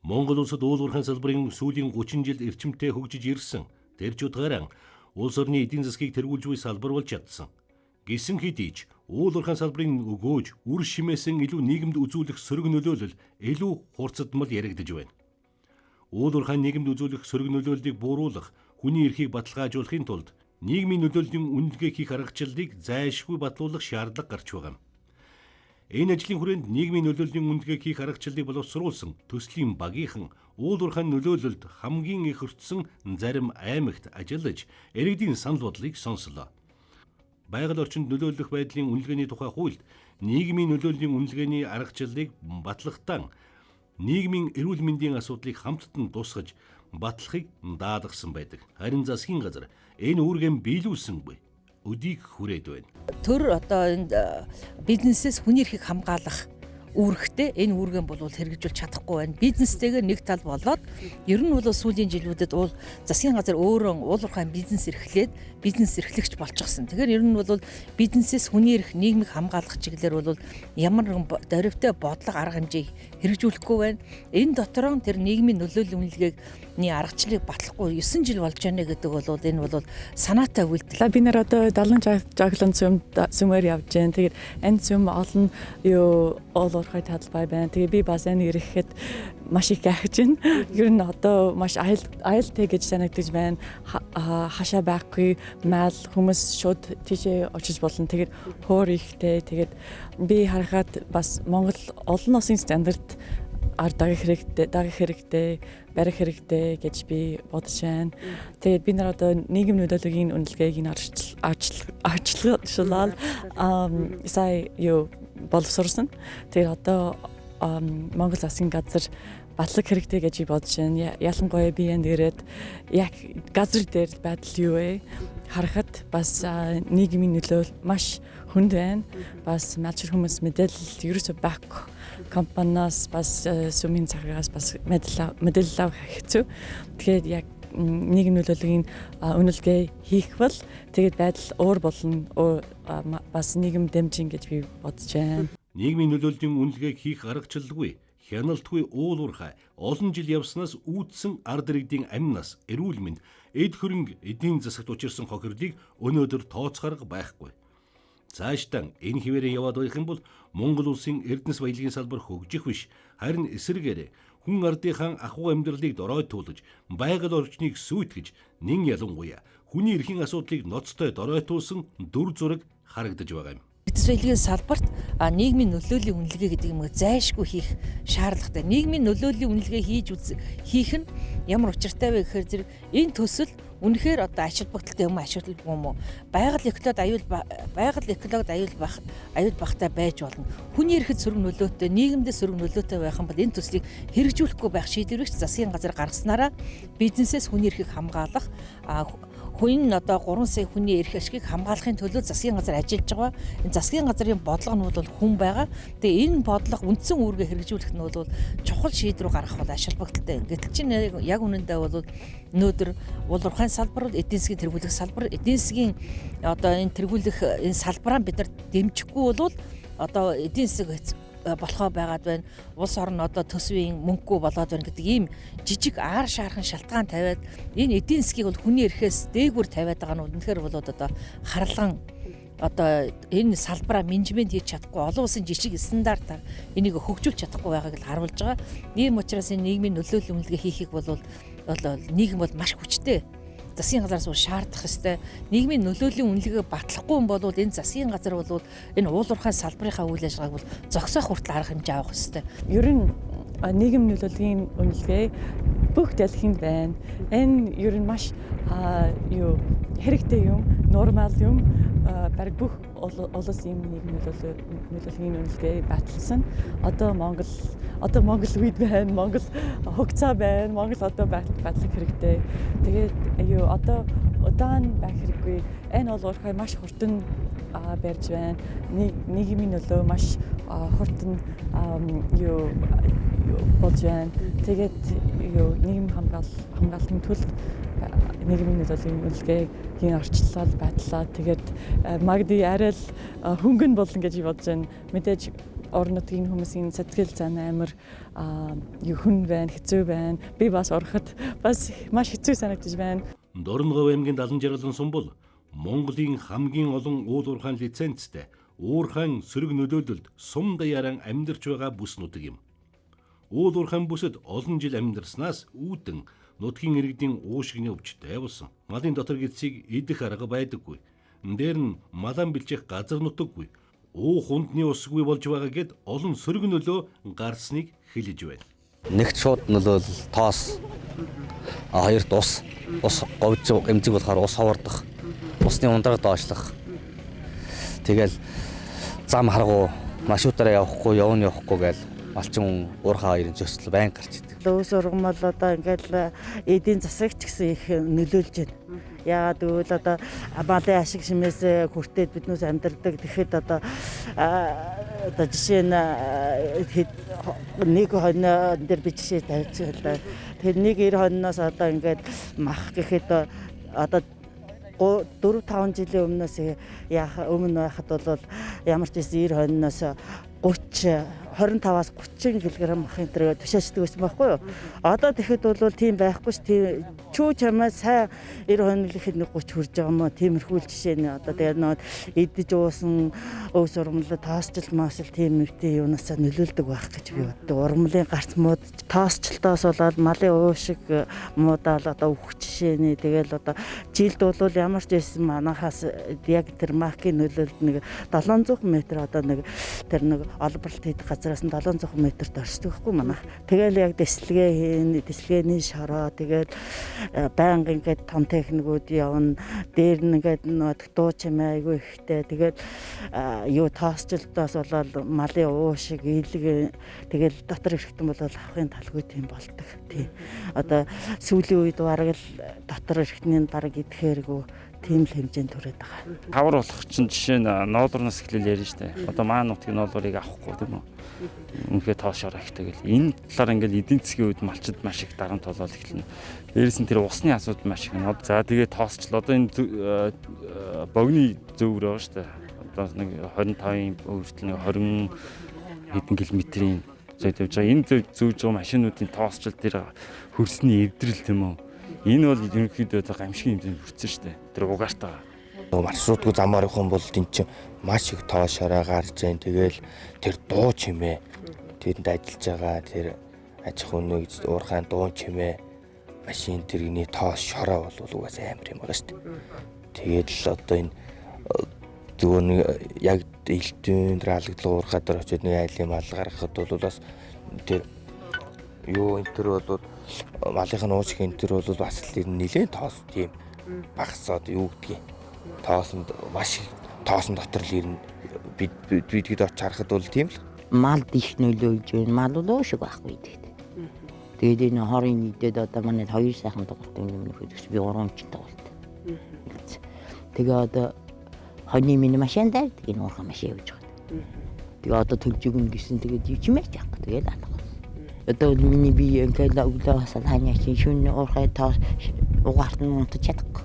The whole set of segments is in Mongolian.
Монгол улсад уул уурхайн салбарын сүүлийн 30 жил эрчимтэй хөгжиж ирсэн. Тэр ч утгаараа улс орны эдийн засгийг тэргүүлж буй салбар болж чадсан. Гэсэн хэдий ч уул уурхайн салбарын өгөөж, үр шимээсэн илүү нийгэмд үзүүлэх сөрөг нөлөөлөл илүү хурцдмал яригдаж байна. Уул уурхайн нийгэмд үзүүлэх сөрөг нөлөөллийг бууруулах, хүний эрхийг баталгаажуулахын тулд нийгмийн нөлөөллийн үнэлгээ хийх аргачлалыг зайлшгүй батлуулах шаардлага гарч байгаа юм. Энэ ажлын хүрээнд нийгмийн нөлөөллийн үнэлгээ хийх аргачлалыг боловсруулсан төслийн багийнхан уул уурхайн нөлөөлөлд хамгийн их өртсөн зарим аймагт ажиллаж, иргэдийн санал бодлыг сонслоо. Байгаль орчинд нөлөөлөх байдлын үнэлгээний тухай хуульд нийгмийн нөлөөллийн үнэлгээний аргачлалыг батлахтаа нийгмийн эрүүл мэндийн асуудлыг хамттан тусгаж батлахыг даалгасан байдаг. Харин засгийн газар энэ үүргээ биелүүлсэнгүй өдийг хүрээд байна. Төр одоо энд бизнесээс хүний эрхийг хамгаалах үүрэгтэй энэ үүргэн бол хэрэгжүүлж чадахгүй байна. Бизнестэйгээ нэг тал болоод ер нь бол сүүлийн жилүүдэд уул засгийн газар өөрөө уул уурхайн бизнес эрхлээд бизнес эрхлэгч болчихсон. Тэгэхээр ер нь бол бизнесээс хүний эрх, нийгмийг хамгаалах чиглэлээр бол ямар нэгэн дөрвтэй бодлого, арга хэмжээ хэрэгжүүлэхгүй байна. Энэ дотроо тэр нийгмийн нөлөөллийн үнэлгээний аргачлалыг батлахгүй 9 жил болж байна гэдэг бол энэ бол санаатай үйлдэл. Би нэр одоо далан жаглан сүмээр явж байна. Тэгээд энэ сүм олон юу уул уурхай талбай байна. Тэгээ би бас энэ ирэхэд маш их гайхаж байна. Ер нь одоо маш аюултай гэж санагдаж байна. Хашаа байхгүй, маал хүмүүс шууд тийшээ очиж болно. Тэгээд хөөр ихтэй. Тэгээд би харахад бас Монгол олон улсын стандарт ар дагах хэрэгтэй, барих хэрэгтэй гэж би бодож байна. Тэгээд би нар одоо нийгэм нөлөөллийн үнэлгээг нь арчлал сая юу боловсруулсан. Тэгээд одоо Монгол засгийн газар батлах хэрэгтэй гэж би бодож байна. Ялангуяа би энд ирээд яг газар дээр байдал юу вэ? Харахад бас нийгмийн нөлөө маш хүнд байна. Бас малчир хүмүүс мэдээлэл ерөөсөө байхгүй. Компаниас бас сүмийн цагаас бас мэдээлэл авах хэцүү. Тэгэхээр яг нийгэм нөлөөллийн үнэлгээ хийх бол тэгээд байдал өөр болно. Бас нийгэм дэмжин гэж би бодож байна. Нийгмийн нөлөөллийн үнэлгээг хийх аргачлалгүй, хяналтгүй уул уурхай олон жил явснаас үүдсэн ард иргэдийн амь нас, эрүүл мэнд, эд хөрөнгө, эдийн засагт учирсан хохирлыг өнөөдөр тооцох арга байхгүй. Цаашдаа энэ хэвээрээ яваад байх юм бол Монгол улсын эрдэнэс баялагын салбар хөгжих биш, харин эсрэгээрээ хүн ардынхаа ахуй амьдралыг доройтуулж, байгаль орчныг сүйтгэж, нэн ялангуяа хүний эрхийн асуудлыг ноцтой доройтуулсан дүр зураг харагдаж байгаа юм. Эрдэс баялагын салбарт нийгмийн нөлөөллийн үнэлгээ гэдэг юм зайлшгүй хийх шаардлагатай. Нийгмийн нөлөөллийн үнэлгээ хийх нь ямар учиртай вэ гэхээр зэрэг энэ төсөл үнэхээр одоо ач холбогдолтой юм уу, ач холбогдолгүй юм уу? Байгаль экологид аюул байгаль экологид аюул бах аюул багтай байж болно. Хүний эрхэд сөрөг нөлөөтэй, нийгэмдээ сөрөг нөлөөтэй байх юм бол энэ төслийг хэрэгжүүлэхгүй байх шийдвэрийг засгийн газар гаргаснараа бизнесээс хүний эрхийг хамгаалах, хүн одоо 3 сая хүний эрх ашгийг хамгаалахын төлөө засгийн газар ажиллаж байгаа. Энэ засгийн газрын бодлого нь бол хүн байгаа. Тэгээ энэ бодлого үндсэн үүргээ хэрэгжүүлэх нь бол чухал шийдвэр гаргах бол ач холбогдолтой. Гэтэл чинь яг үнэндээ бол өнөөдөр уул уурхайн салбар бол эдийн засгийн тэргүүлэх салбар, эдийн засгийн одоо энэ тэргүүлэх энэ салбараа бид нар дэмжихгүй бол одоо эдийн засаг болохоо байгаад байна. Улс орн одоо төсвийн мөнгөгүй болоод байна гэдэг ийм жижиг аар шаархан шалтгаан тавиад энэ эдийн засгийг бол хүний эрхээс дээгүүр тавиад байгаа нь үнэхээр бол одоо харалган одоо энэ салбараа менежмент хийж чадахгүй, олон улсын жижиг стандартаар энийг хөгжүүлж чадахгүй байгааг л харуулж байгаа. Ийм учраас энэ нийгмийн нөлөөллийн үнэлгээ хийхийг бол нийгэм бол маш хүчтэй засгийн газараас бол шаардах ёстой. Нийгмийн нөлөөллийн үнэлгээ батлахгүй юм бол энэ засгийн газар бол энэ уул уурхайн салбарынхаа үйл ажиллагааг бол зогсоох хүртэл арга хэмжээ авах ёстой. Ер нь нийгэм нөлөөллийн үнэлгээ бүх дэлхийд байна. Энэ ер нь маш юу хэрэгтэй юм, нормал юм. Бараг бүх улс ийм нийгэм нөлөөллийн үнэлгээ баталсан. Одоо Монгол үед байна, Монгол хугацаа байна, Монгол одоо батлах хэрэгтэй. Тэгээд юу одоо удаан байх хэрэггүй. Энэ уул уурхай маш хурдан барьж байна. Нийгмийн нөлөө маш хурдан юу болж байна. Тэгээд юу нийгэм хамгаалалтын тулд нийгмийн нөлөөллийн үнэлгээгийн арчлал байтлаа. Тэгээд магадгүй арай л хөнгөн болно гэж бодож байна. Мэдээж Орон нутгийн хүмүүсийн сэтгэл зан амар юу хүн байна, хэцүү байна. Би бас ороход бас маш хэцүү санагдаж байна. Дорноговь аймгийн Далан жаргалан сум бол Монголын хамгийн олон уул уурхайн лицензтэй уурхайн сөрөг нөлөөлөлд сум даяаран амьдарч байгаа бүс нутаг юм. Уул уурхайн бүсэд олон жил амьдарснаас үүдэн нутгийн иргэдийн уушигны өвчтэй болсон. Малын дотор гидсийг идэх арга байдаггүй. Дээр нь малан бэлчих газар нутаггүй. Уух ундны усгүй болж байгаа гэд олон сөрөг нөлөө гарсныг хэлж байна. Нэгт шууд нөлөөл тоос, хоёрт ус, ус говж эмзэг болохоор ус ховордох, усны ундраг доошлох. Тэгэл зам харгу маршрутаараа явахгүй, явна явахгүй гээл малчин уурхаа хоёрын зөрчил байнга гарч идэг. Өөс ургамал одоо ингээл эдийн засаг ч гэсэн их нөлөөлж байна. Яагаад гэвэл одоо малын ашиг шимээс хүртээд биднээс амьдардаг. Тэгэхэд одоо одоо жишээ нь нэг хоньно дээр би жишээ тавьчихлаа. Тэгэхээр нэг 90 хоньноос одоо ингээд мах гэхэд одоо 4 5 жилийн өмнөөс яах өмнө байхад бол ямар ч байсан 90 хоньноос 30 25-аас 30 кг махын тэр тушаачдаг байсан байхгүй юу? Одоо тэгэхэд бол тийм байхгүй ш. Тийм чүү чамаа сайн 90 хоног ихэд нэг 30 хүрж байгаа юм уу? Тиймэрхүү л жишээ нэ. Одоо тэгээд нөө идэж уусан өвс урмлал тоосчл маасл тийм мэвтэй юунасаа нөлөөлдөг байх гэж би боддог. Урмлын гарц мууд тоосчлтоос болоод малын уушиг муудаал одоо өөх жишээ нэ. Тэгэл одоо жилд бол ямар ч байсан манахаас яг тэр макийн нөлөөлд нэг 700 м одоо нэг тэр нэг олборлт хийдэг газараас нь 700 м-т орчдөг байхгүй манайх. Тэгэл яг дэслэгээ хийн, дэслэгээний шороо тэгэл байнга ингээд том техникүүд явна. Дээр нь ингээд нөө дуу чимээ айгүй ихтэй. Тэгээд юу тоосчлтоос болоод малын уушиг, илэг тэгэл дотор эрэхтэн бол авахын талгүй тийм болдог. Тийм. Одоо сүүлийн үед бараг л дотор эрэхтний бараг идэхээргүй тийм л хэмжээнд хүрээд байгаа. Хавар болох чинь жишээ нь ноолуурнаас эхлээл ярина шүү дээ. Одоо маань нутгийн ноолуурыг авахгүй тийм үү? Үнэхээр тоос шороо ихтэй гэл. Энэ талаар ингээл эдийн засгийн үед малчид маш их дарамт болоод эхэлнэ. Дээрээс нь тэр усны асуудал маш их. За тэгээ тоосчл одоо энэ богны зөөвөр байгаа шүү дээ. Одоо нэг 25-ын хүртэл нэг 20 хэдэн километрийн зүй тавьж байгаа. Энэ зөөж байгаа машинуудын тоосчл тэр хөрсний эвдрэл тийм үү? Энэ бол ерөнхийдөө гамшигын хэмжээнд хүрсэн шүү дээ. Тэр угаартайгаа. Маршрутгүй замаар явах юм бол тэн чинь маш их тоос шороо гарч जैन. Тэгэл тэр дуу чимээ тэрэнд ажиллаж байгаа тэр аж ахуйн нэг уурхайн дуу чимээ машин тэрэгний тоос шороо бол угаасаа амар юм байгаа шүү дээ. Тэгээд л одоо энэ зүгээр нэг яг элдвэн тэр алгадлал уурхай дээр очиод нэг айлын мал гаргахад бол бас тэр юу энэ төр бол малынх нь уушиг энэ төр бол бас л нэлээд тоос тийм багасаад юу гэдгийг тоосонд маш их тоосон дотор л ирнэ. Бид бидгэд очиж харахад бол тийм л малд их нөлөөлж байна. Мал бол уушиг байхгүй гэдэг. Тэгээд энэ хорын нийтэд одоо манай хоёр сайхан дугуйтай юм нөхөд би 3 ч дугуйтай. Тэгээ одоо хоньны миний машин дээр тэгээ нуурхан машин явж байгаа. Тэгээ одоо төлж өгнө гэсэн тэгээд юу ч юм яах вэ? Тэгээд алга. Одоо миний бие ингээл өглөө хасаад ханя чинь шөнө уурхай тоос угаарт нь унтаж чадахгүй.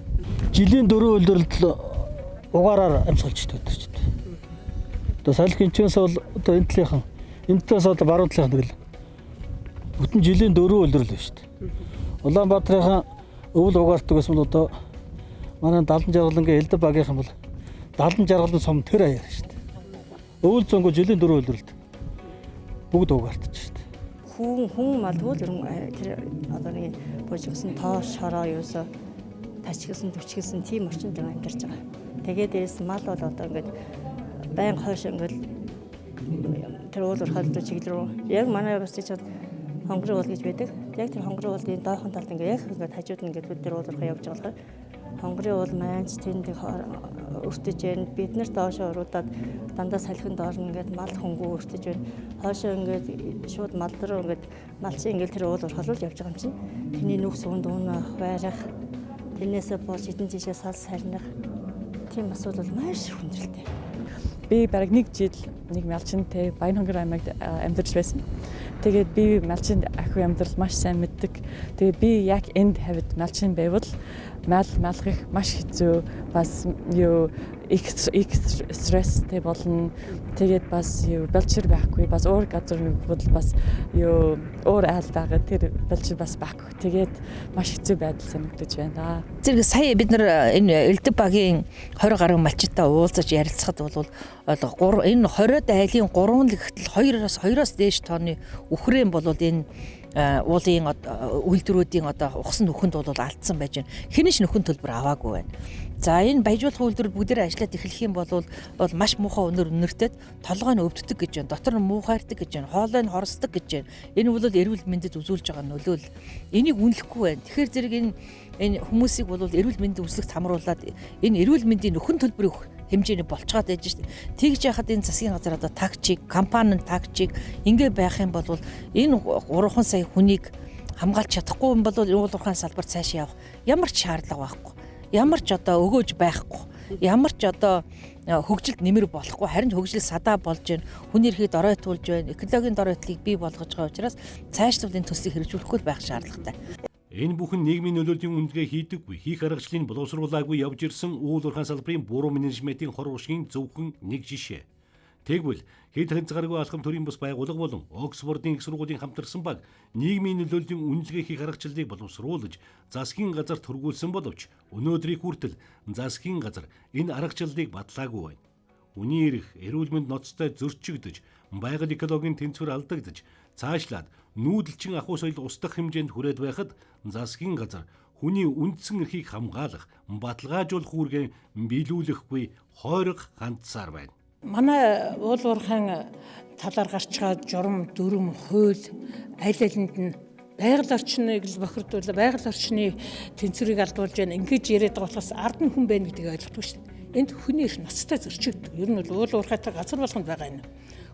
Жилийн 4 улиралд угаараар амьсгалж өдөрч. Одоо салхи энэчнээс бол одоо энэ талынхан энэ талаас бол баруун талынхан тэгэл бүтэн жилийн 4 улирал байна шүү дээ. Улаанбаатарын өвөл угаардаг байсан бол одоо манай Далан жаргалангийн Элдв багийнхан бол Далан жаргалан сум тэр аяар шүү дээ. Өвөл зөнгө жилийн 4 улиралд бүгд угаартаж шүү дээ. Хүн малгүй л тэр одоо нэг бужигсан тоос шороо юусоо тачигсан түчгсэн тийм орчинд амьдарч байгаа. Тэгээд дээрээс мал бол одоо ингээд байн хойш ингээд тэр уул уурхай руу чиглэл рүү яг манай бас чинь хонгорын уул гэж байдаг. Яг тэр хонгорын уулын доохон талд ингээд яг ингээд хажууд нь ингээд бид тэр уул уурхай явж байгаа болохоор хонгорын уул маань ч тэнд өртөж байна. Бид нар доошоо уруудаад дандаа салхинд орно ингээд мал хөнгөө өртөж байна. Хоошоо ингээд шууд мал руу ингээд малчин ингээд тэр уул уурхай руу явж байгаа юм чинь. Тэрний нүх суунд унах, байрах, тэрнээсээ болж хэдэн жишээ сал сарних тийм асуудал маш хүндрэлтэй. Би бараг нэг жил нэг малчинтай Баянхонгор аймагт амьдарч байсан. Тэгээд би малчинд ахуй амьдрал маш сайн мэддэг. Тэгээд би яг энд хавьд малчин байвал мал малгах маш хэцүү. Бас юу Их их стресстэй болно. Тэгээд бас юу бэлчээр байхгүй, бас өөр газар бол бас юу өөр айл байгаа, тэр бэлчээр бас байхгүй. Тэгээд маш хэцүү байдал санагдаж байна. Зэрэг сая бид нар энэ Элдв багийн 20 гаруй малчтай уулзаж ярилцахад бол энэ 20-од айлын 3 л гэтэл 2-оос дээш тооны үхрээн бол энэ уулын үйлдвэрүүдийн одоо ухсан нөхөнд бол алдсан байж байна. Хинэж нөхөн төлбөр аваагүй байна. За, энэ баяжуулах үйлдвэр бүгдээрээ ажиллаад эхлэх юм бол маш муухай өнөр өнөртөд толгой нь өвддөг гэж байна. Дотор нь муухайрдаг гэж байна. Хоолой нь хорсдог гэж байна. Энэ бол эрүүл мэндэд үзүүлж байгаа нөлөөл. Энийг үнэлэхгүй байна. Тэгэхээр зэрэг энэ хүмүүсийг бол эрүүл мэндийн үзлэгт хамруулад энэ эрүүл мэндийн нөхөн төлбөрийг өгөх хэмжээний болцоод байж шít. Тэгж яхад энэ засгийн газар одоо тагчиг, компани нь тагчиг ингээ байх юм бол энэ 3 сая хүнийг хамгаалж чадахгүй юм бол уул уурхайн салбар цааш явах ямар ч шаардлага байхгүй. Ямар ч одоо өгөөж байхгүй. Ямар ч одоо хөгжилд нэмэр болохгүй, харин хөгжил садаа болж байна. Хүний эрхийг доройтуулж байна. Экологийн доройтлыг бий болгож байгаа учраас цаашлуул энэ төслийг хэрэгжүүлэхгүй байх шаардлагатай. Энэ бүхэн нийгмийн нөлөөллийн үнэлгээ хийдэггүй, хийх аргачлалыг боловсруулаагүй явж ирсэн уул уурхайн салбарын буруу менежментийн хор уршгийн зөвхөн нэг жишээ. Тэгвэл хэд хязгааргүй алхам төрийн бус байгууллага болон Оксфордын их сургуулийн хамтарсан баг нийгмийн нөлөөллийн үнэлгээ хийх аргачлалыг боловсруулж засгийн газарт хүргүүлсэн боловч өнөөдрийг хүртэл засгийн газар энэ аргачлалыг батлаагүй байна. Хүний эрх, эрүүл мэнд ноцтой зөрчигдөж, байгаль экологийн тэнцвэр алдагдаж, цаашлаад нүүдэлчин ахуй соёл устдах хэмжээнд хүрээд байхад засгийн газар хүний үндсэн эрхийг хамгаалах, баталгаажуулах үүргээ биелүүлэхгүй хойрог хандсаар байна. Манай уул уурхайн талаар гарч байгаа журам, дүрм, хууль аль алинд нь байгаль орчныг л бохирдуул, байгаль орчны тэнцвэрийг алдуулж байна. Ингэж яриад байгаа болохоос ард нь хүн байна гэдгийг ойлгохгүй шүү дээ. Энд хүний эрх ноцтой зөрчигдөг. Ер нь бол уул уурхайтай газар болгонд байгаа юм.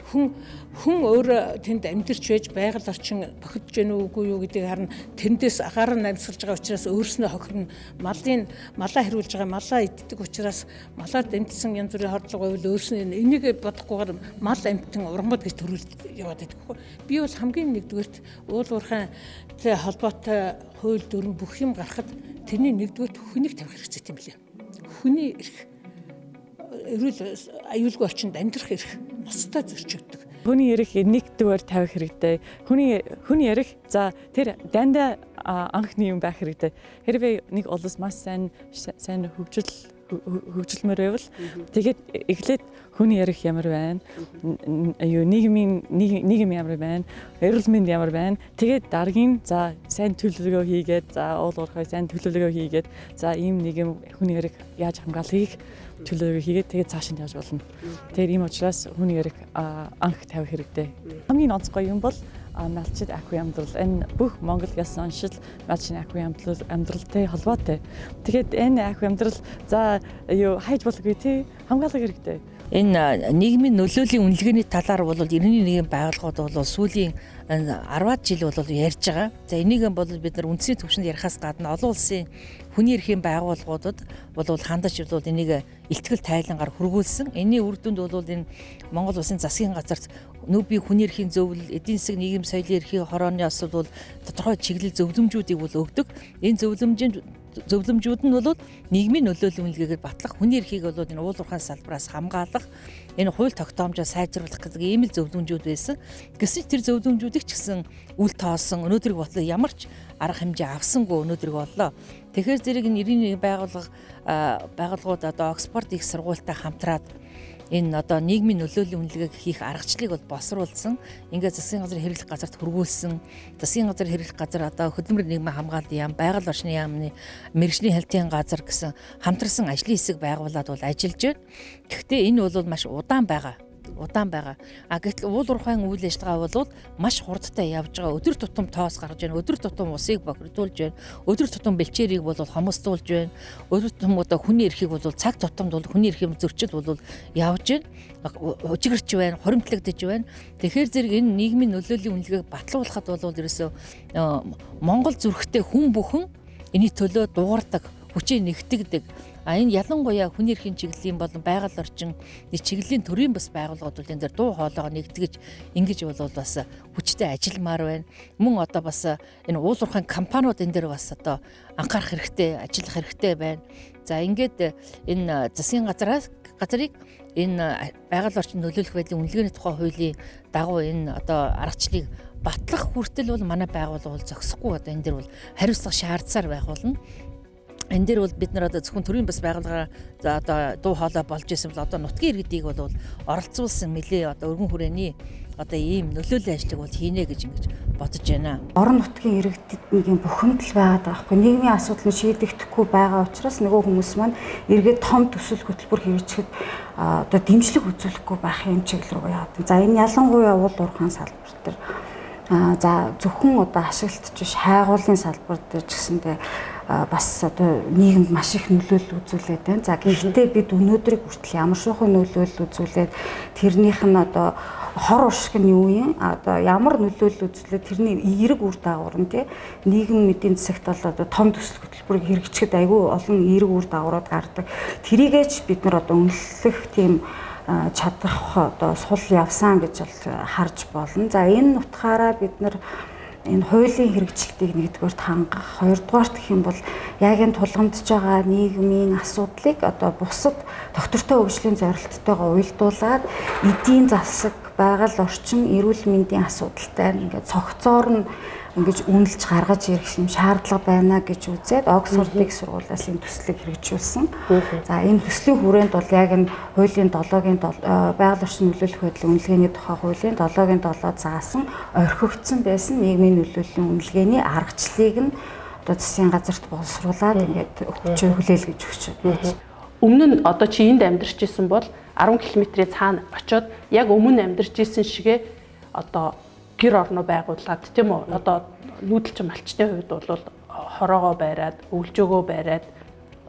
Хүн өөрөө тэнд амьдарч байж байгаль орчин бохирдож гэнэ үгүй юу гэдгийг харна. Тэндээс агаар нь амьсгалж байгаа учраас өөрснөө хохирно. Малын малаа хэрүүлж байгаа, малаа иддэг учраас малаар дэмжсэн янз бүрийн хордлого байвал өөрснөө энийг бодохгүйгээр мал амьтан ургамал гэж төрүүлж яваад байдаг хөө. Би бол хамгийн нэгдүгээрт уул уурхайтай холбоотой хууль дүрм бүх юм гарахад тэрний нэгдүгээрт хүнийг тавих хэрэгтэй юм билээ. Хүний эрх, эрүүл аюулгүй орчинд амьдрах эрх ноцтой зөрчигдөг. Хүний эрх нэгдүгээр тавих хэрэгтэй. Хүний эрх, за, тэр дандаа анхны юм байх хэрэгтэй. Хэрвээ нэг улс маш сайн сайн хөгжилмөр байвал тэгээд эхлээд хүний эрх ямар байна, юу нийгмийн нийгэм ямар байна, эрүүл мэнд ямар байна. Тэгээд дараагийн, за, сайн төлөвлөгөө хийгээд, за, уул уурхай сайн төлөвлөгөө хийгээд, за, ийм нийгэм хүний эрх яаж хамгаалахыг төлөвлөгөө хийгээд тэгээд цааш нь явж болно. Тэгэхээр ийм учраас хүний эрх анх тавих хэрэгтэй. Хамгийн онцгой юм бол малчид ахуй амьдрал. Энэ бүх Монгол ёс заншил малчны ахуй амьдралтай холбоотой. Тэгэхээр энэ ахуй амьдрал, за, юу хайж болохгүй тий, хамгаалах хэрэгтэй. Энэ нийгмийн нөлөөллийн үнэлгээний талаар бол 91 байгууллагууд бол сүүлийн 10-аад жил бол ярьж байгаа. За, энийг бол бид нар үндсийн түвшинд ярихаас гадна олон улсын хүний эрхийн байгууллагуудад бол хандаж бол энийг илтгэл тайлангаар хүргүүлсэн. Энийн үр дүнд бол энэ Монгол улсын засгийн газарт нүүбийн хүний эрхийн зөвлөл, эдийн засаг, нийгэм соёлын эрхийн хорооны осол бол тодорхой чиглэл зөвлөмжүүдийг бол өгдөг. Энэ зөвлөмжүүд нь бол нийгмийн нөлөөллийн үнэлгээгээр батлах, хүний эрхийг бол энэ уул уурхайн салбараас хамгаалах, энэ хууль тогтоомжоо сайжруулах гэдэг ийм л зөвлөмжүүд байсан. Гэсэн ч тэр зөвлөмжүүдийг ч гэсэн үл тоосон өнөөдрийг ботлоо ямар ч арга хэмжээ авсангүй өнөөдрийг боллоо. Тэгэхээр зэрэг энэ 91 байгууллагууд одоо Оксфорд их сургуультай хамтраад энэ одоо нийгмийн нөлөөллийн үнэлгээг хийх аргачлалыг бол боловсруулсан. Ингээд засгийн газрын хэрэглэх газарт хүргүүлсэн. Засгийн газрын хэрэглэх газар одоо хөдөлмөр нийгмийн хамгааллын яам, байгаль орчны яамны мэргэжлийн хяналтын газар гэсэн хамтарсан ажлын хэсэг байгуулад бол ажиллаж байна. Гэхдээ энэ бол маш удаан байгаа. А гэтэл уул уурхайн үйл ажиллагаа бол маш хурдтай явж байгаа. Өдөр тутам тоос гаргаж байна. Өдөр тутам усыг бохирдуулж байна. Өдөр тутам бэлчээрийг бол хомсдуулж байна. Өдөр тутам одоо хүний эрхийг бол цаг тутамд бол хүний эрхийн зөрчил бол явж байна. Хужигэрч байна, хуримтлагдаж байна. Тэгэхээр зэрэг энэ нийгмийн нөлөөллийн үнэлгээг батлуулахад бол ерөөсөө Монгол зүрхтэй хүн бүхэн энэний төлөө дуугардаг, хүчээ нэгтгэдэг. А энэ ялангуяа хүний эрхийн чиглэлийн болон байгаль орчин чиглэлийн төрийн бас байгууллагууд бол энэ дээр дуу хоолойгоо нэгтгэж ингэж бол бас хүчтэй ажилламаар байна. Мөн одоо бас энэ уул уурхайн компаниуд энэ дээр бас одоо анхаарах хэрэгтэй, ажиллах хэрэгтэй байна. За, ингээд энэ засгийн газраас газрыг энэ байгаль орчин нөлөөлөх байдлын үнэлгээний тухай хуулийн дагуу энэ одоо аргачлалыг батлах хүртэл бол манай байгууллага бол зогсохгүй, одоо энэ дэр бол хариуцлага шаардсаар байх болно. Энэ дээр бол бид нар одоо зөвхөн төрийн бас байгууллагаараа одоо дуу хоолой болж исэн бол одоо нутгийн иргэдийг бол оролцуулсан нэлээ одоо өргөн хүрээний одоо ийм нөлөөллийн ажлыг бол хийнэ гэж ингэж бодож байна. Орон нутгийн иргэдэд нэг юм бухимдал байгаад байгаа хгүй. Нийгмийн асуудал нь шийдэгдэхгүй байгаа учраас нөгөө хүмүүс маань эргээд том төсөл хөтөлбөр хэрэгжихэд одоо дэмжлэг үзүүлэхгүй байх юм чиглэл рүү яваад. За энэ ялангуяа уул уурхайн салбар дээр за зөвхөн одоо ашиглалтч биш, хайгуулын салбар дээр ч гэсэндээ бас одоо нийгэмд маш их нөлөөлөл үзүүлээд байна. За гэхдээ бид өнөөдрийг хүртэл ямар шуухай нөлөөлөл үзүүлээд тэрнийх нь одоо хор уршиг нь юу юм? Одоо ямар нөлөөлөл үзүүлээд тэрний эерэг үр дагавар нь тий нийгэм эдийн засагт бол одоо том төсөл хөтөлбөрийг хэрэгжихэд айгүй олон эерэг үр дагаврууд гардаг. Тэрийгээч бид нар одоо үнэлэх тийм чадах одоо сул явсан гэж бол харж болно. За энэ утгаараа бид нар энэ хуулийн хэрэгжилтийг нэгдүгээрт хангах, хоёрдугаарт гэх юм бол яг энэ тулгамдж байгаа нийгмийн асуудлыг одоо бусад доктортой хөгжлийн зорилттойгоо уялдуулаад эдийн засаг, байгаль орчин, эрүүл мэндийн асуудалтай ингээд цогцоор нь ингэж үнэлж гаргаж ирэх юм шаардлага байна гэж үзээд Оксфордын их сургуулиас энэ төслийг хэрэгжүүлсэн. За энэ төслийн хүрээнд бол яг энэ хуулийн 7-гийн байгаль орчин нөлөөлөх байдлын үнэлгээний тухай хуулийн 7-гийн 7 заасан орхигдсон байсан нийгмийн нөлөөллийн үнэлгээний аргачлалыг нь одоо засгийн газарт боловсруулад ингээд хүчээр хүлээлгэж өгч байна. Өмнө нь одоо чи энд амьдарч исэн бол 10 км-ийн цаана очиод яг өмнө амьдарч исэн шигэ одоо гэр орноо байгуулад тийм үү, одоо нүүдэлчин малчны хувьд бол хороогоо байраад, өвлжөөгөө байраад,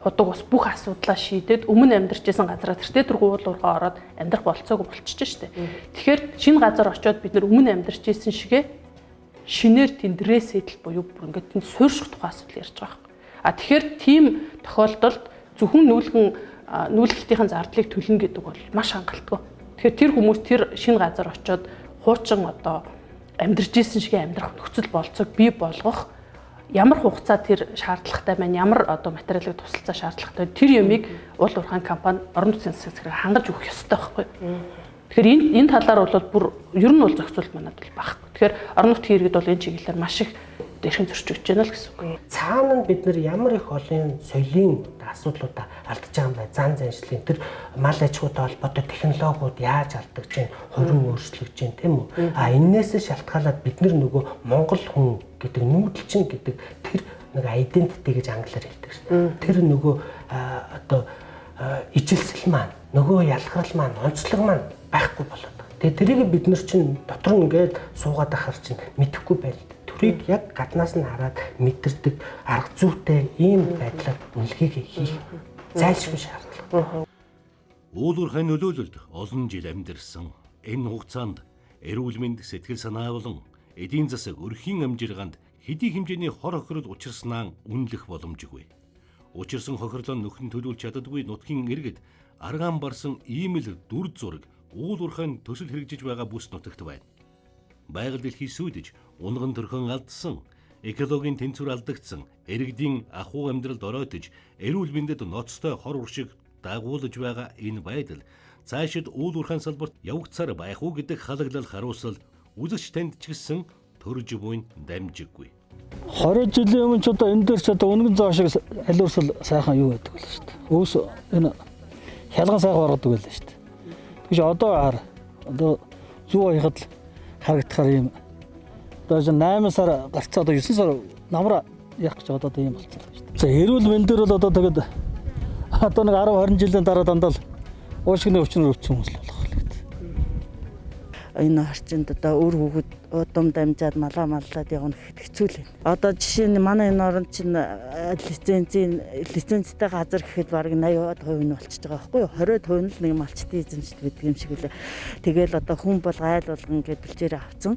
худаг ус бүх асуудлаа шийдээд өмнө амьдарч исэн газараа тэртээ тэргүй уул уурхай ороод амьдрах болцоог болчихж штэ. Тэгэхээр шинэ газар очиод бид нар өмнө амьдарч исэн шигэ шинээр тэнд ресетл буюу бүр ингээд тэнд суурших тухай асуудал ярьж байгаа юм. А тэгэхээр тийм тохиолдолд зөвхөн нүүлгэлтийн зардлыг төлнө гэдэг бол маш хангалтгүй. Тэгэхээр тэр хүмүүс тэр шинэ газар очиод хуучин одоо амьдарч исэн шиг амьдрах нөхцөл болцоог бий болгох ямар хугацаа тэр шаардлагатай байна, ямар одоо материалын тусалцаа шаардлагатай, тэр юмыг уул уурхайн компани орон нутгийн засаг зэрэг хангаж өгөх ёстой байхгүй. Тэгэхээр энэ талаар бол бүр ер нь бол зохицуулт манад бол байхгүй. Тэгэхээр орон нутгийн иргэд бол энэ чиглэлээр маш их эрхэм зөрчигдөж байна л гэсэн үг. Цаана нь бид нар ямар их олон соёлын асуудлуудаа алдаж байгаа юм бэ? Зан заншлын тэр мал аж ахуйтай холбоотой технологиуд яаж алдагдж байна, хувиран өөрчлөгдөж байна тийм үү? А эннээс шалтгаалаад бид нар нөгөө монгол хүн гэдэг нүүдэлчин гэдэг тэр нэг identity гэж англиар хэлдэг шүү дээ. Тэр нөгөө одоо ижилсэл маань, нөгөө ялгарл маань, онцлог маань байхгүй болоод байгаа. Тэгээ тэрийг бид нар чинь дотор нь ингээд суугаад ахаар чинь мэдэхгүй байл. Тэрийг яг гаднаас нь хараад мэдэрдэг арга зүйтэй ийм байдлаар үнэлгээг хийх зайлшгүй шаардлага. Уул уурхайн нөлөөлөлд олон жил амьдарсан. Энэ хугацаанд эрүүл мэнд, сэтгэл санаа болон эдийн засаг өрхийн амжиргаанд хэдий хэмжээний хор хохирол учирснаа үнэлэх боломжгүй. Учирсан хохирлоо нөхөн төлөвлөж чаддаггүй нутгийн иргэд аргаан барсан ийм л дүр зураг уул уурхайн төсөл хэрэгжиж байгаа бүс нутагт байна. Байгаль дэлхий сүйдэж, унган төрхөн алдсан, экологийн тэнцвэр алдагдсан, иргэдийн ахуй амьдралд оройтож, эрүүл мэндэд ноцтой хор уршиг дагуулж байгаа энэ байдал цаашид уул уурхайн салбарт явагдсаар байх уу гэдэг халаглал харуусал үзэгч танд ч гэсэн төрж буйн дамжиггүй. 20 жилийн өмнө ч одоо энэ дээр ч одоо үнэн зоо шиг алиурсал сайхан юу байдаг байл шүү дээ. Өвс энэ хялган сайхан оргодог байл шүү дээ. Тэгэж одоо хар одоо зүү хаяхад л харагдахаар ийм одоо 8 сар гарцаа одоо 9 сар намраа яах гэж одоо ийм болцсон шүү дээ. За эрүүл мэндээр бол одоо тэгэд одоо нэг 10 20 жилийн дараа дандаа л уушгины өвчнөр өвдсөн хүмүүс л болох л гэдэг. Энэ орчинд одоо үр хүүхэд удам дамжаад малаа маллаад явна гэхэд хэцүү л байна. Одоо жишээ нь манай энэ оронд чинь лицензтэй газар гэхэд бараг 80% нь болчихж байгаа байхгүй юу? 20% нь л нэг малчтын эзэмшилт байдаг юм шиг үлээ. Тэгэл одоо хүн бол айл болгон ингээд бэлчээрээ авцсан.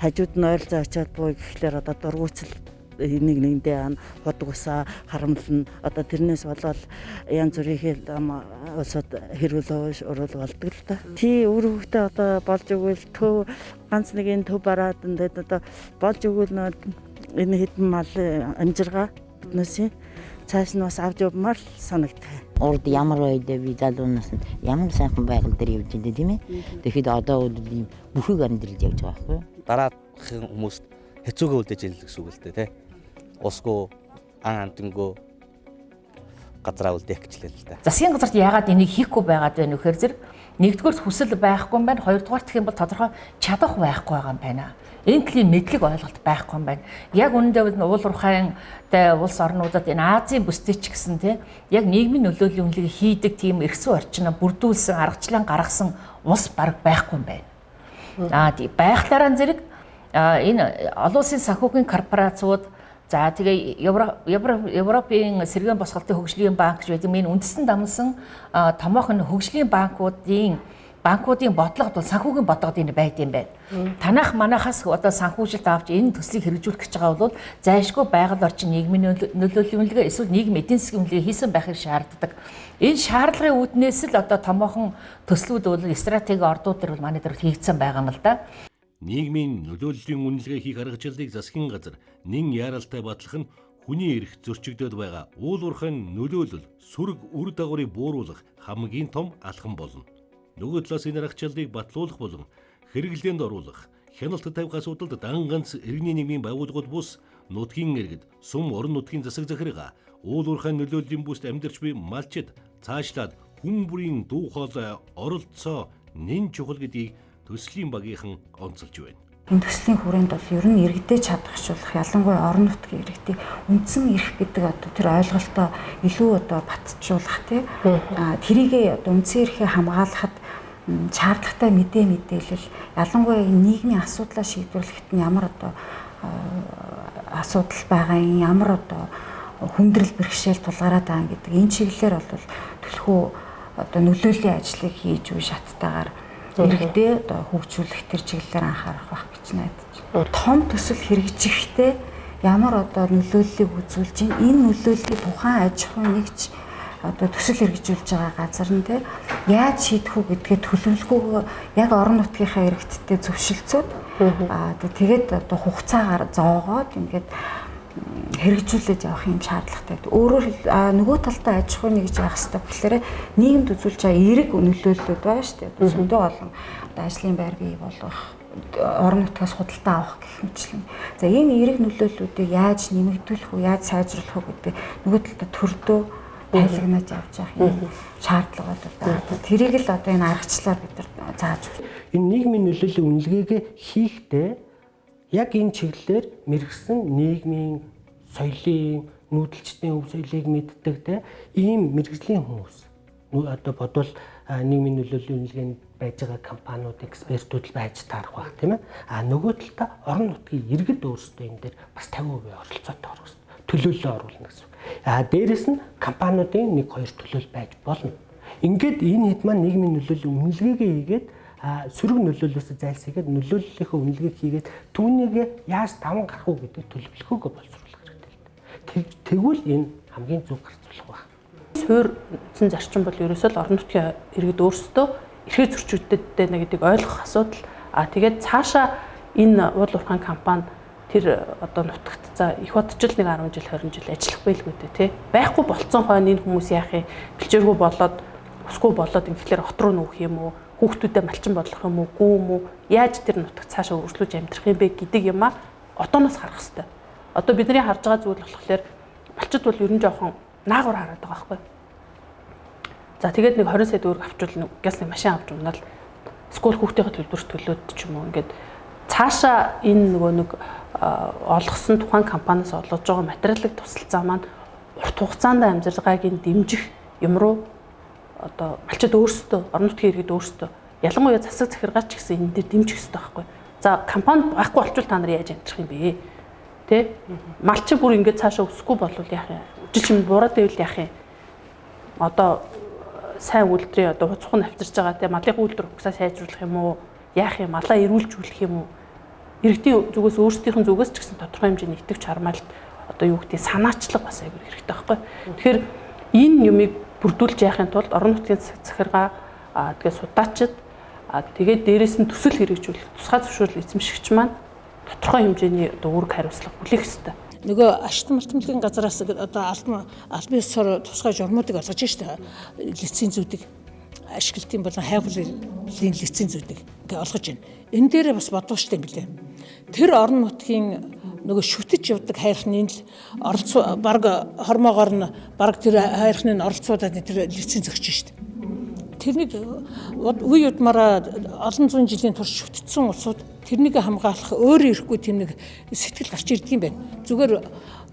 Хажууд нь ойролцоо очиад буу гэхлээр одоо дургуутсал нэг нэгэндээ худаг усаа харамлна. Одоо тэрнээс болоод янз бүрийн улсууд хэрүүл уруул болдог л та. Тий үр хөвгтөө одоо болж өгвөл төв ганц нэгэн төв бараад ингээд одоо болж өгвөл энэ хэдэн мал амжиргаа биднээсийн цааш нь бас авч явмаар л санагдах. Урд ямар байлаа би залуу наснд ямар сайхан байгаль дээр явж индэ, тийм ээ. Тэгэхэд одоо бол ийм бүхэг амьдрал явж байгаа байхгүй юу? Дараахын хүмүүст хэцүүгээ үлдээж ийл гэсэн үг л дээ, тий. Усгүй, ан амтангүй газраа үлдээх гэж л л да. Засгийн газарт яагаад энийг хийхгүй байгаад байна вэ гэхээр зэрэг нэгдүгээр хүсэл байхгүй юм байна. Хоёрдугаар гэх юм бол тодорхой чадах байхгүй байгаа юм байна. Энэ төрлийн мэдлэг ойлголт байхгүй юм байна. Яг үнэндээ бол уул уурхайнтай улс орнуудад энэ Азийн бүстэй ч гэсэн, тий, яг нийгмийн нөлөөллийн үнэлгээ хийдэг тийм эрх зүйн орчноо бүрдүүлсэн, аргачлан гаргасан улс баг байхгүй юм байна. Аа, байхлаараа зэрэг энэ олон улсын санхүүгийн корпорациуд, за тэгээ Европын сэргээн босголтын хөгжлийн банк гэж байдаг. Энэ үндсэн дамнасан томоохон хөгжлийн банкуудын бодлогод бол санхүүгийн бодлогод энэ байд юм байна. Танах манахаас одоо санхүүжилт авч энэ төслийг хэрэгжүүлэх гэж байгаа бол зайлшгүй байгаль орчин нийгмийн нөлөөллийн үнэлгээ эсвэл нийгэм эдийн засгийн үнэлгээ хийсэн байхыг шаарддаг. Энэ шаардлагын үүднээс л одоо томоохон төслүүд бол стратеги ордууд төр бол манай дээр хийгдсэн байгаа юм л да. Нийгмийн нөлөөллийн үнэлгээ хийх аргачлалыг засгийн газар нэн яаралтай батлах нь хүний эрх зөрчигдөд байгаа уул уурхайн нөлөөлөл, сөрөг үр дагаврыг бууруулах хамгийн том алхам болно. Нөгөө талаас энэ аргачлалыг батлуулах болон хэрэглээнд оруулах, хяналт тавих асуудалд дан ганц иргэний нийгмийн байгууллагууд бус, нутгийн иргэд, сүм орон нутгийн засаг захиргаа, уул уурхайн нөлөөллийн бүст амьдарч буй малчид, цаашлаад хүн бүрийн дуу хоолой, оролцоо нэн чухал гэдгийг төслийн багийнхан онцолж байна. Энэ төслийн хүрээнд бол ер нь иргэдээ чадварчулах, ялангуяа орон нутгийн иргэдийг үндсэн эрх гэдэг одоо тэр ойлголтоо илүү одоо батжуулах, тий, тэрийгээ одоо үндсэн эрхээ хамгаалахад шаардлагатай мэдээлэл, ялангуяа энэ нийгмийн асуудлаа шийдвэрлэхэд нь ямар одоо асуудал байгаа юм, ямар одоо хүндрэл бэрхшээл тулгараад байгаа гэдэг энэ чиглэлээр бол төлхөө одоо нөлөөллийн ажлыг хийж үе шаттайгаар иргэдээ одоо хөгжүүлэх тэр чиглэлээр анхаарах байх гэж найдаж. Том төсөл хэрэгжихдээ ямар одоо нөлөөллийг үзүүлж байна, энэ нөлөөллийг тухайн аж ахуйн нэгж одоо төсөл хэрэгжүүлж байгаа газар нь, те, яаж шийдэх үү гэдгээ төлөвлөгөөгөө яг орон нутгийнхаа иргэдтэй зөвшөлдсөд, тэгээд одоо хугацаагаар зоогоод ингээд хэрэгжүүлээд явах юм шаардлагатай. Өөрөөр нөгөө талдаа аж ахуйн нэгж явах хэрэгтэй гэхлээрэ нийгэмд үзүүлж байгаа эерэг нөлөөллүүд байгаа шүү дээ. Зөндөө олон одоо ажлын байр бий болгох, орон нутгаас худалдаа авах гэх мэтлэн. За, энэ эерэг нөлөөллүүдийг яаж нэмэгдүүлэх үү, яаж сайжруулах уу гэдэг нөгөө талдаа төрдөө тайлагнаж явж явах юм шаардлага бол байна. Тэрийг л одоо энэ аргачлалаар бид нар зааж өгч. Энэ нийгмийн нөлөөллийн үнэлгээгээ хийхдээ яг энэ чиглэлээр мэргэсэн нийгмийн, соёлын, нүүдэлчдийн өв соёлыг мэддэг, те, ийм мэргэжлийн хүмүүс, одоо бодвол нийгмийн нөлөөллийн үнэлгээнд байж байгаа компаниуд, экспертүүд л байж таарах байх, тийм ээ. А нөгөө талдаа орон нутгийн иргэд өөрсдөө энэ дээр бас 50% оролцоотой орох хэрэгтэй. Төлөөллөө оруулна гэсэн. А дээрэс нь компаниудын 1 2 төлөөлөл байж болно. Ингээд энэ хэд маань нийгмийн нөлөөллийн үнэлгээгээ хийгээд, сөрөг нөлөөллөөс зайлсхийгээд нөлөөллийнхөө үнэлгээг хийгээд түүнийг яаж даван гарах уу гэдэг төлөвлөгөөгөө боловсруулах хэрэгтэй л дээ. Тэгвэл энэ хамгийн зөв гарцуулах байх. Суурь үндсэн зарчим бол ерөөсөө л орон нутгийн иргэд өөрсдөө эрхээ зөрчигдөд байна гэдгийг ойлгох асуудал. А тэгээд цаашаа энэ уул уурхайн компани тэр одоо нутагт за их бодчил нэг 10 жил 20 жил ажиллах байлгүй дээ, тий. Байхгүй болцсон хойно энэ хүмүүс яах юм? Бэлчээргүй болоод, усгүй болоод ингэхлээр хот руу нүүх юм уу? Хүүхдүүдэд малчин бодлох юм уу, гүү юм уу? Яаж тэр нутагт цаашаа үргэлжлүүлж амьдрах юм бэ гэдэг юм а одооноос харах хэрэгтэй. Одоо бидний харж байгаа зүйл болохоор малчид бол ер нь жоохон наагур хараад байгаа байхгүй. За, тэгээд нэг 20 сая төгрөг авчвал гяс нэг машин авч унаал скул хүүхдийнхээ төлбөрт төлөөд ч юм уу, ингээд цаашаа энэ нөгөө нэг олгосон тухайн компаниас олгож байгаа материалын тусалцаа маань урт хугацаанд амьдаргааг нь дэмжих юм руу одоо малчид өөрсдөө, орон нутгийн иргэд өөрсдөө, ялангуяа засаг захиргаач гэсэн энэ дээр дэмжих хэрэгтэй байхгүй. За, компани байхгүй болчвол та нар яаж амьдрах юм бэ? Тэ? Малчин бүр ингээд цаашаа өсөхгүй болвол яах юм? Жил чим буураад байвал яах юм? Одоо сайн үйлдвэрийн одоо хуцхан авчирч байгаа, те, малын үйлдвэр угсаа сайжруулах юм уу? Яах юм? Малаа эрүүлжүүлэх юм уу? Иргэдийн зүгээс, өөрсдийнх нь зүгээс ч гэсэн тодорхой хэмжээний итгэвч хармаалт, одоо юу гэдгийг, санаачлаг бас аягүй хэрэгтэй байхгүй. Тэгэхээр энэ юмыг бүрдүүлж яахын тулд орон нутгийн захиргаа, тэгээ судаачид, тэгээд дээрэс нь төсөл хэрэгжүүлэх тусгай зөвшөөрөл эзэмшигч маань тодорхой хэмжээний одоо үүрэг хариуцлага хүлээх ёстой. Нөгөө ашт малтмлын газараас одоо албан ёсоор тусгай журмуудыг олгож штэ, лицензүүдийг, ашиглалтын болон хайгуулын лицензүүдийг ингээ олгож байна. Энэ дээрээ бас бодох штэ юм билээ. Тэр орон нутгийн нөгөө шүтэж явдаг хайрхны л оролцоо баг хормоогоор нь баг тэр хайрхны оролцоодод тэр лиценз өгч штэ. Тэрнийг үе удмаараа олон зуун жилийн турш шүтцсэн улсууд тэрнийг хамгаалах өөрөө ирэхгүй тийм нэг сэтгэл гарч ирдэг юм байна. Зүгээр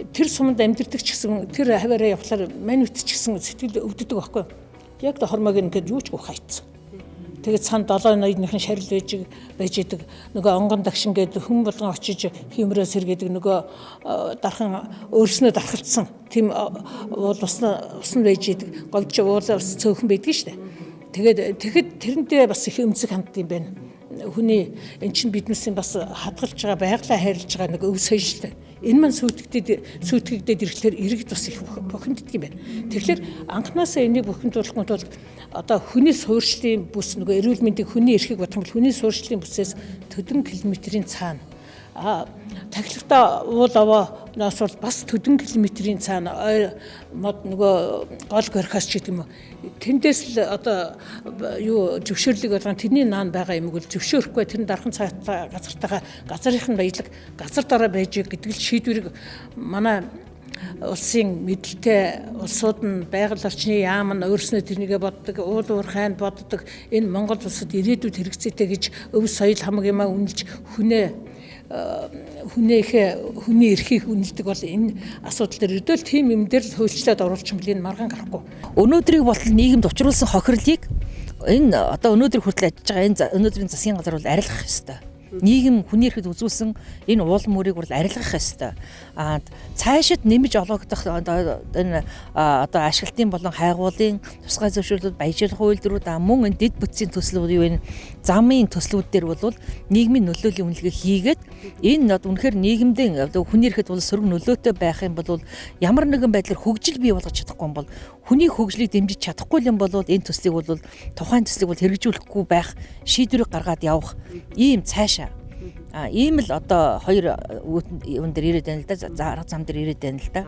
тэр суманд амьдардаг ч гэсэн, тэр хаваараа явхлаар мань үт ч гэсэн сэтгэл өвддөг байхгүй. Яг л хормоог ингээд юу ч хайцсан. Тэгээд цан 7 ноёныхын шарил байж идэг, нөгөө онгон дагшин гэдэг хүн болгон очиж хиймрээ сэргээдэг, нөгөө дархан өөрснөө дархалцсан тийм уул усна байж идэг, говьч уул ус цөөхөн байдаг шүү дээ. Тэгээд тэгэхэд тэрэндээ бас их эмзэг хандд юм байна. Хүний эн чинь биднээсийн бас хадгалж байгаа, байгалаа хайрлаж байгаа нэг өв соёлтой. Энэ маань сүйтгэгдээд ирэхлээр иргэд бас их бухимддаг юм байна. Тэгэхээр анхнаасаа энийг бухимдуулахгүй тулд одоо хүний суурьшлын бүс, нөгөө эрүүл мэндийн хүний эрхийг бодох юм бол хүний суурьшлын бүсээс төдөн километрийн цаана, тахилгатай уул авааноос бол бас төдөн километрийн цаана, ой мод нөгөө гол горхоос ч гэдэг юм уу, тэндээс л одоо юу зөвшөөрлийг болгон тэрний наан байгаа юм бол зөвшөөрөхгүй, тэр дархан цаатаа газартайгаа газрынх нь баялаг газар дараа байж гэдэг л шийдвэрийг манай улсын мэдлэлтэй улсууд нь, байгаль орчны яам нь өөрснөө тэрнийгээ боддог, уул уурхайнд боддог. Энэ Монгол улсад ирээдүйд хэрэгцээтэй гэж өв соёл хамаг юмаа үнэлж, хүнээхээ хүний эрхийг үнэлдэг бол энэ асуудал дээр өдөөл тийм юм дээр л хуульчлаад оруулчих юм бол энэ маргаан гарахгүй. Өнөөдрийг болтол нийгэмд учруулсан хохирлыг энэ одоо өнөөдөр хүртэл ажиллаж байгаа энэ өнөөдрийн засгийн газар бол арилгах ёстой. Нийгэм хүний эрхэд үзүүлсэн энэ уул мөрийг бол арилгах ёстой. Цаашид нэмж олгогдох энэ одоо ашиглалтын болон хайгуулын тусгай зөвшөөрлүүд, баяжуулах үйлдвэрүүд, мөн энэ дэд бүтцийн төслүүд, юу энэ замын төслүүд дээр бол нийгмийн нөлөөлийн үнэлгээ хийгээд энэ үнэхээр нийгэмдээ одоо хүний эрхэд бол сөрөг нөлөөтэй байх юм бол, ямар нэгэн байдлаар хөгжил бий болгож чадахгүй юм бол, хүний хөгжлийг дэмжиж чадахгүй юм бол энэ төслийг бол, тухайн төслийг бол хэрэгжүүлэхгүй байх шийдвэрийг гаргаад явах ийм цаашаа ийм л одоо хоёр юун дээр ирээд байна л да, арга зам дээр ирээд байна л да.